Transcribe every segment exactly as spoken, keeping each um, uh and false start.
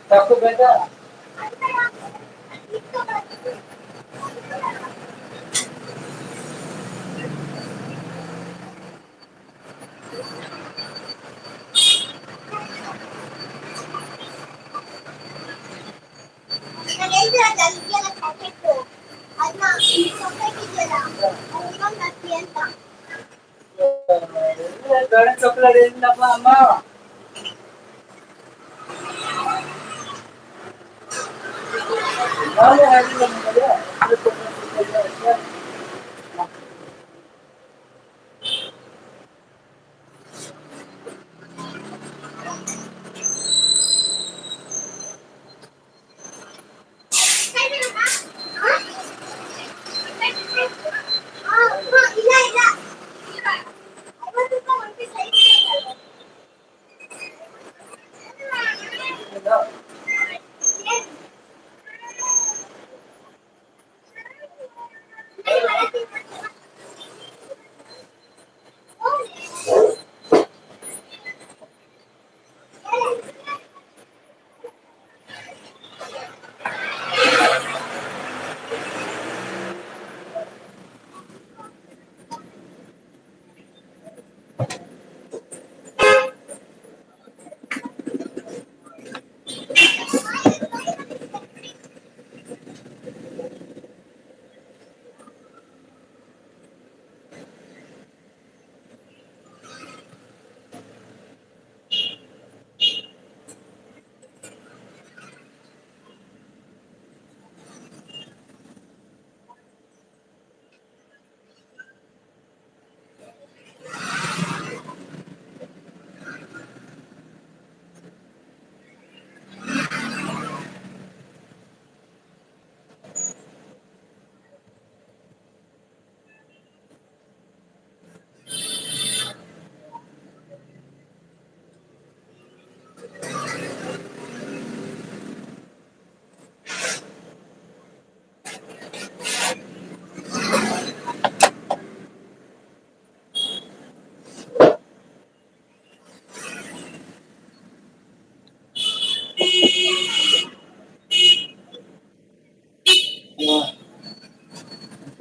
Taku beda. Gari chocolate ini apa ama? Mana hari yang mulia?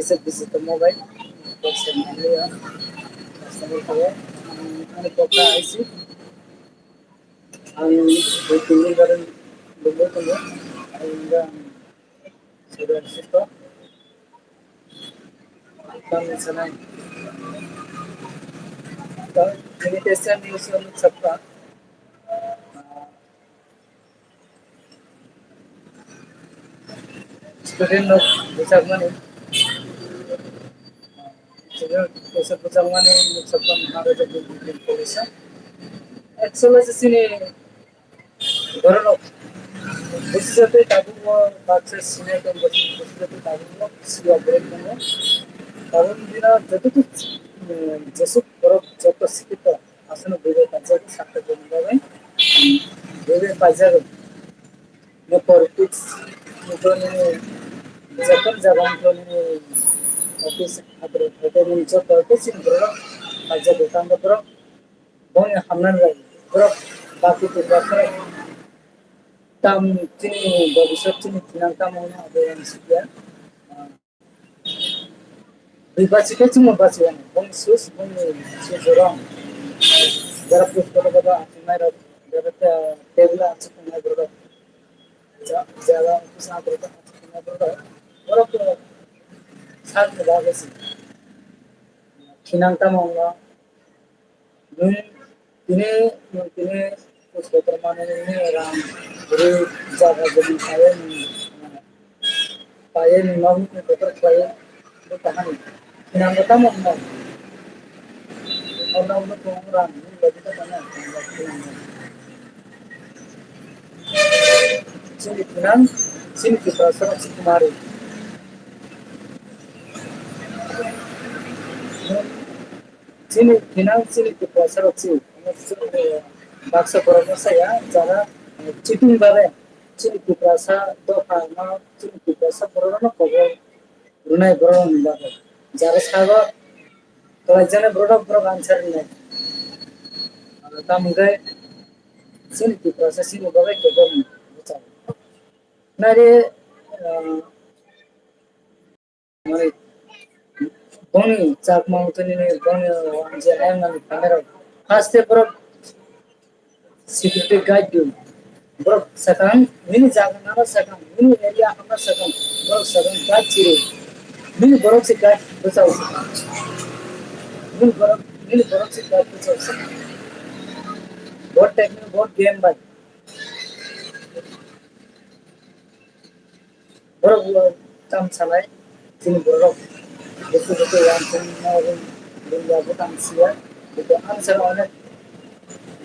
Kisa bisi tongma bai, kok se manliya. Customer ko, ani kok ta aisi. Ang dui tin din dhore bumui tongo. Ang seven sister. Tamni sanai. Tini tester ni usul sabta. Student rok bwchakmani, student rok bwchakmani, bwchakmani, actually chini borok rok bwsajagwi tabukbo baksa senior tong, bwsajagwi tabukbo senior borok tongo. Tabukni bini joto, jesuk borok joto sikito. Aswkno bwrwi paijak sakha bini bagwi, bwrwi paijak. Nokor fix nokor nini jekon jaga nokor nini office address hotel nini joto office ni borok paijak, tamo borok bongni hamnani lai borok baki tu borok tam chini bobisot chini thinang tamo abo yang sikya. Bui bachikhe chwngno bachiya, bongni sus, bongni sus rong. Jara pus kotor kotor achuknai rok, jara table achuknai borok. Ja-, jara pus achuknai borok. Borok to sakni bagwi se. Thinang tamo wngno. Nwng tini, nwng tini pus kotor manwi nini rang rwi jaga jemon khaio nwng, khaio nwng nokni kotor khlaiwi Kahani. Thinangno tamo wngnai? Ono wngwi tongo rang, nini logi tamo wngnai? Chini thinang, chini Tiprasa rok si kumari. Chini thinang, chini Tiprasa rok si. Baksa borok no saya, jara, eh, cheating bare. Chini Tiprasa dopha no, chini Tiprasa borok no kobor rwnai borok ni bagwi. Jara sago, kwlai jani borok, borok answer rwnai. Tamo hwnkhe chini Tiprasa chini bagwi kobor ni bwchao. Nari, ah, Mani, boni chakma wngtoni ni boni je ayang nani phainai rok. First step borok security guide do. Borok sakang, nini jaga nana sakang, nini area hama sakang, borok sakang guide chiri. Nini borok si guide bwchao. Nini borok, nini borok si guide bwchao. Board technique, board game bai. Borok bo tam sanai, chini borok buku buku yang chini na ring ring ya butang sia, buku ang sana onek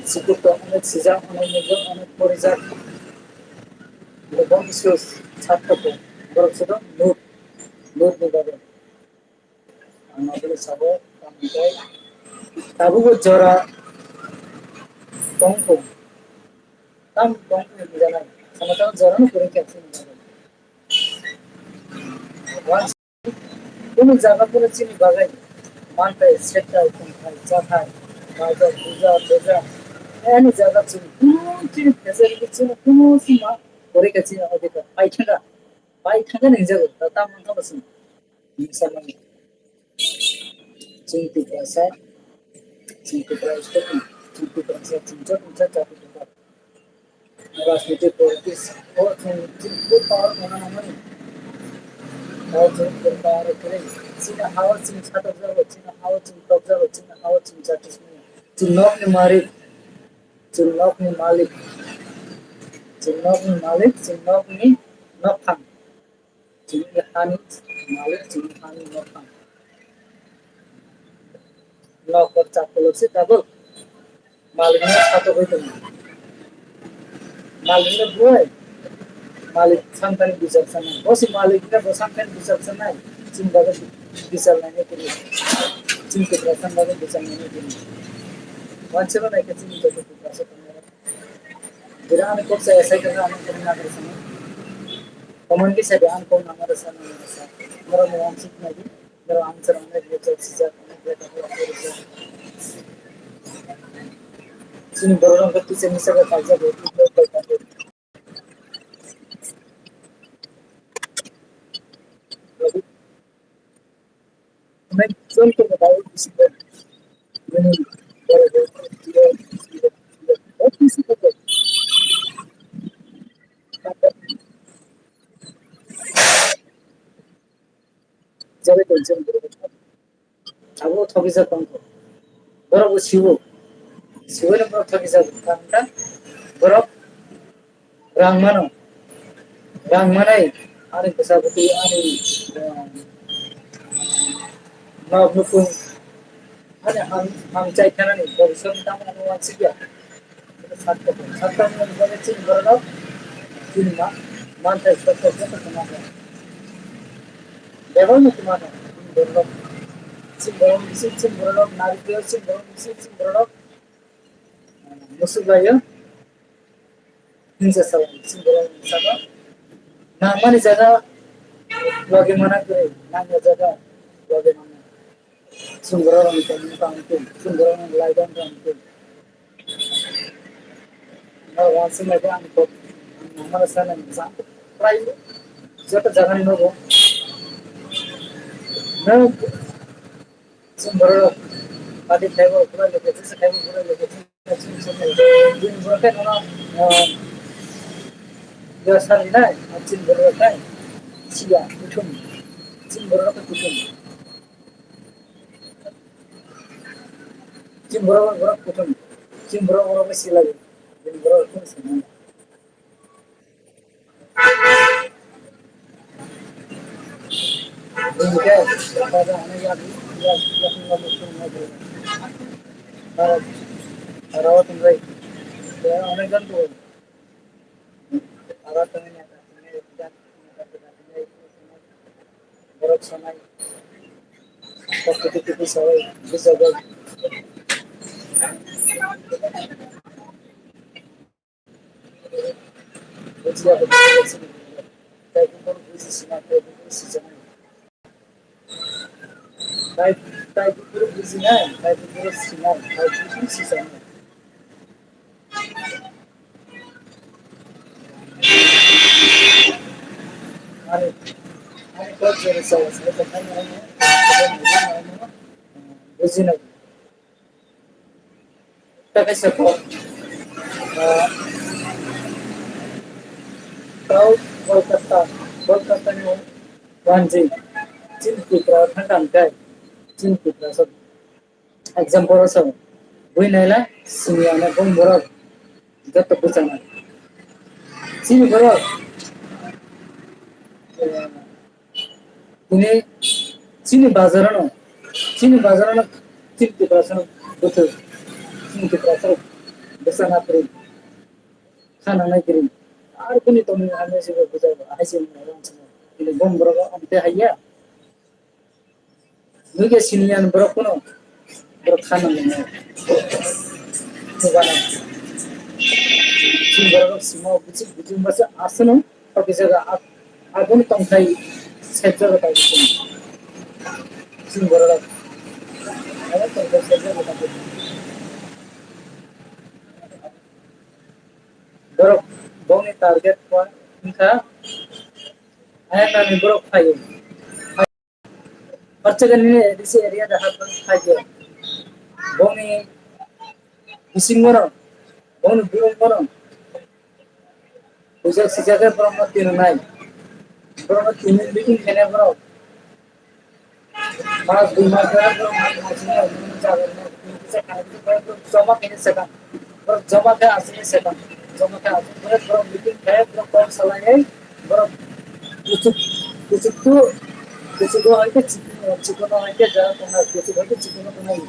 sikut to onek sijak onek nujak onek porijak. Buku bom isu sat to borok sudo nur nur ni babe. Ang aboni sabo tamo tei tabukbo jora tongkho. Tam tongkho hinwi janai. Samo tamo jorano kwrwi khe hinwi janai. Once kunu jaga kunu chini bagwi manthai, sekthai, tongthai, chathai, bazar, puja, puja, ani jaga chini kunu chini facility chini kunu sima kwrwi khe chini odhikar paithaka, paithaka ni jaga ta tam wngkha chini. Chwng Tiprasa, chwng Tiprasa, chwng Tiprasa, chwng jat, chwng jat, jat, jat. Rajniti politics, o chwng, chwng full power mona nangmani. O chwng full power kwrwi. Chini hao chwng satok jago, chini hao chwng tok jago, chini hao chwng jati simi. Chwng nokni malik, chwng nokni malik, chwng nokni malik, chwng nokni nokphang. Chini hani malik, chini hani nokphang. Nokor chakulok se tabuk. Malik no satok oi tongo. Malik no buai. Malik samtani bichar sanai. Bosi malik no bo samtani bichar sanai. Chini bagwi bichar nainai tini. Chini Tiprasa bagwi bichar nainai tini. Wanselo naikhe chini joto Tiprasa tongo. Jira ani kok saya saya kena ani kena nagari sana. Comment bisa di ani kok nama sana nasa. Mero mo ang sik lagi. Mero ang serang lagi dia cek sisa. Sini borok ang kecil sini saya tak jago. Abo thokijak tongkho. Borok bo siwo. Siwai no borok thokijak. Karon ta borok rang mano. Rang manai ani bwsa bwtwi ani, eh, nok nukhung ani ham, ham chai khanani bobiswt tamo ano wansikya. Sakto, sakto ni bole chini borok chini ma, manthai sakto joto kwmajak. Bebak no kwmajak, chini borok, chini borok, chini borok, narikol, chini borok, chini borok, musuklaio. Hinsa salai, chini borok saka, nangmani jaga, logi mana kwrwi, nangya jaga, logi mana. Chini borok rokni tongmung tangtwi, chini borok rokni laidong tangtwi. Norok wansuk nai khe ani kok, ang nangmano sanai, ang prai joto jaga ni nogo. Nwng chini borok rok party khaibo, pura loge, chini khaibo, pura loge, chini borok khe nono, ah, ya sari nai, chini borok khe siya, kuthum, chini borok khe kuthum. Chini borok, borok kuthum. Chini borok, borok khe silai. Chini borok khe silai. Borok sanai, kok kiti kiti sawai, bijagwi. Bujiya, bujiya, bujiya. Tei buphuru buji sina, tei buphuru sijana. Tai, tai buphuru bujinai, tai buphuru sinai, tai buphuru sijaknai. Ani, ani kok jora jora sai tongmani ano, ano, ano, bujinai. Tei kaisa kok, ah, tau Kolkata, Kolkata ni wanjwi, chini Tripura thangkha hwnkhe, chini Tripura sa, example o sa, bui naila, simi ano bung borok, joto bwchana. Chini borok, eh, Tini chini bazar ano, chini bazar ano, chini Tiprasa no bwtwi, chini Tiprasa rok bwsa na kwrwi, kha nangnai kwrwi. Ar bini tongmung hamya se bo bujai bo, ahai se wngmani rang se bo. Tini bom borok o amte haiya. Nui ke siniyan borok kuno. Borok kha nang nang. Nubana. Chini borok simo buchik buchik masa aswno. Kok jaga ab-, aboni tongthai sejak rok bai chini. Chini borok. Aboni tongthai sejak rok bai. Borok bongni target point wngkha. Ayang nani borok phaio. Horchakhe nini A D C area da hapang khaikhe. Bongni bisingo no, bongni buyung bono. Bujak sijakhe borokno tinanai. Borokno tini meeting khainai borok. Mas dui mas dora borok mas masini jaga no. Joma khainai sekang. Borok joma khe aswkni sekang, joma khe aswk. Borok, borok meeting khe, borok kok salaiwi, borok kuchuk, kuchuk tu, kuchuk o hai khe chikon, chikon o hai khe jara tongnai, kuchuk hai khe chikon o tongnai.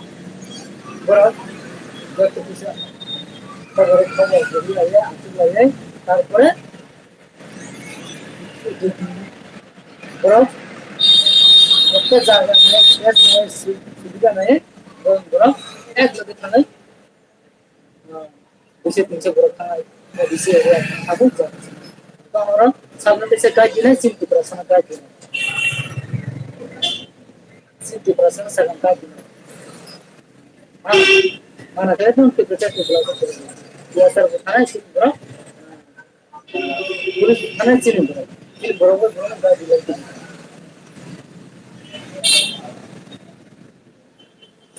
Borok, borok kisa, borok khobor kwrwi laiya, achuk laiya, tarpore borok, ekta jaga nai, ek nai, su-, subida nai, borok, borok, ek loge thanai, Bisi tingsa borok thangnai, bisi area abo jang. Tamo oro sabno tesa guide dinai, chini Tiprasa no guide dinai. Chini Tiprasa no sakang guide dinai. Ha, mana kaya tong Tiprasa, Tiprasa, Tiprasa. Biasa bo thangnai chini borok. Police thangnai chini borok. Chini borok bo borok no guide dinai.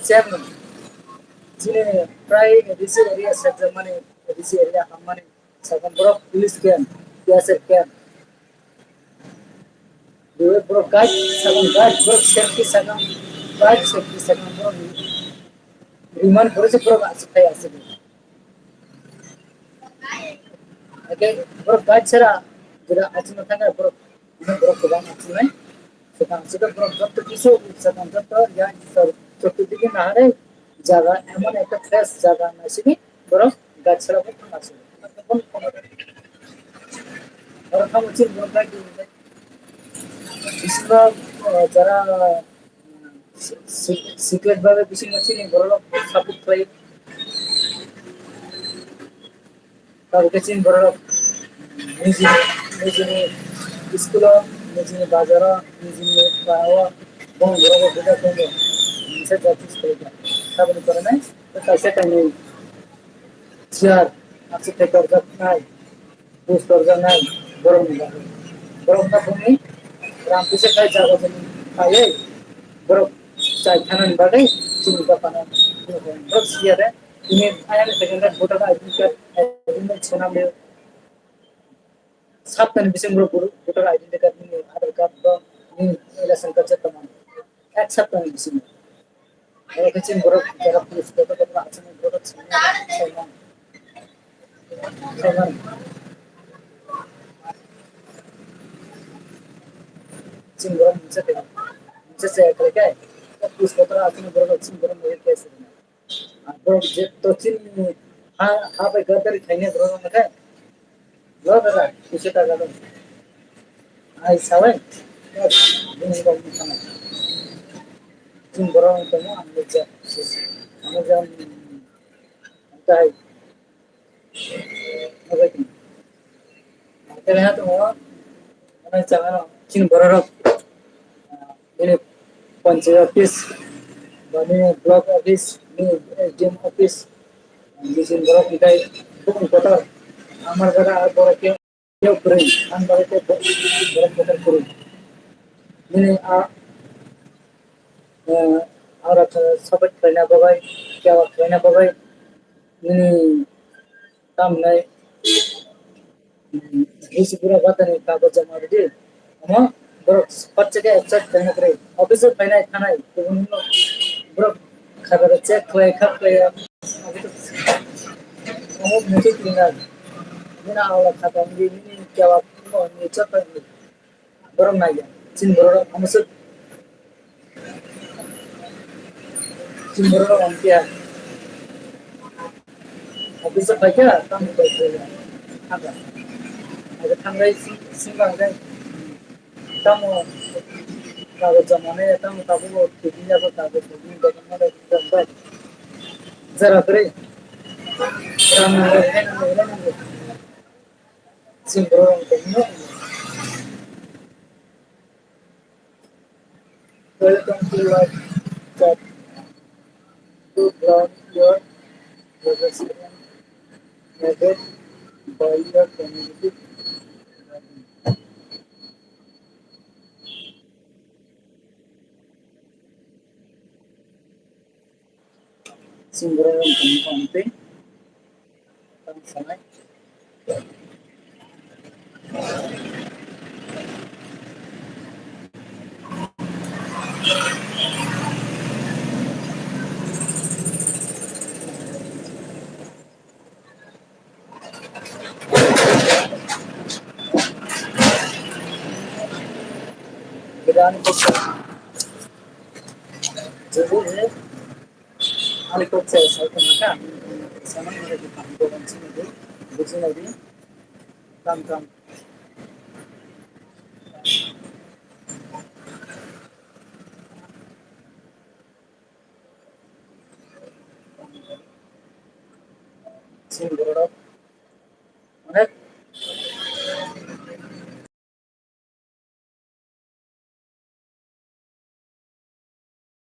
Same, chini prai A D C area sejak mani, A D C area ham mani, sakang borok police camp, B S F camp. Borok guide, sakang guide, borok safety sakang, guide safety sakang borok. Remand borok se borok asuk khai asuk. Ake borok guide sara, jera asuk thangkha borok. Borok kwbang aswknai. Swkang swkang borok joto kisu swkang joto yang sor chotto digi nahare jaga emon ekta fresh jaga naisini borok gachara bo thang aswk. Borok thang uchin borok gai di. Bisingo, uh, jara, uh, si-, si-, secret bhabe bisingo chini borok support khlai. Tabuk khe chini borok nijini, nijini school-o, nijini bazar-o, nijini pao, bong borok bo buja tongo. Nisa justice khaijak. Tabukni pore nai kaisa kainwi chair, aswk khe torjak nai, bus torjak nai, borokni bagwi. Borok no boni ram kisa khai jaga jani phaiwi, borok chai thanani bagwi chini dophano borok siya de. Ini ayang second voter I D card, I D card swnam de. Saptani bising borok voter I D card ni Aadhaar card bo ni election card chetong. Ek saptani bising. Oro khe chini borok jaga police kotor kotor aswk borok chini. Chini borok mungsa tei. Chese khlai khe, tris botol aswk borok chini borok mui khe se. Borok je to chini ha, ha bai gadari khaina borok no khe. Lo dada, kisa ta gadam. Ai sawai. Bini kok ni khana. Chini borok no tamo ang le ja. Ang le ja. Ang tai. Ang tai ha to. Ang tai chama no. Chini borok rok. Nini panchayat office, ba nini block office, nini S D M office, nini borok hitai bukung kotor, amar gada ar borok khe khe kwrwi, ang bagwi khe borok kotor kwrwi. Nini a, eh, aro khe support khlaina bagwi, khe khlaina bagwi, nini tamnai, Hisi pura batani kago jama ridi. Omo borok patsake check khaina kwrwi. Office o phainai thanai kubun no borok khata check khlai kha khlai ya. Omo mutu kringa. Nina awla khata ni ni kewa no ni check khlai. Borok naiya. Chin borok omo se Chini borok rok wngkhe office o phaikha, tamo tongkhe thangkha. Abo thangbai sing-, singkha hwnkhe tamo kago joma nai, tamo tabuk o tubui yago kago tubui dogan ma dai jora kwrwi. Rang nangkhe, rang nangkhe. Chini borok rok tongmani. Welcome to live chat. To plan your registration method by your community. Chini borok rok tongmani tong tei tamo sanai. Gida ani kok sa. Jodi he ani kok sa sa ko maka. Sama mere ko kam ko ban sini do. Buji na di. Kam kam. Chini borok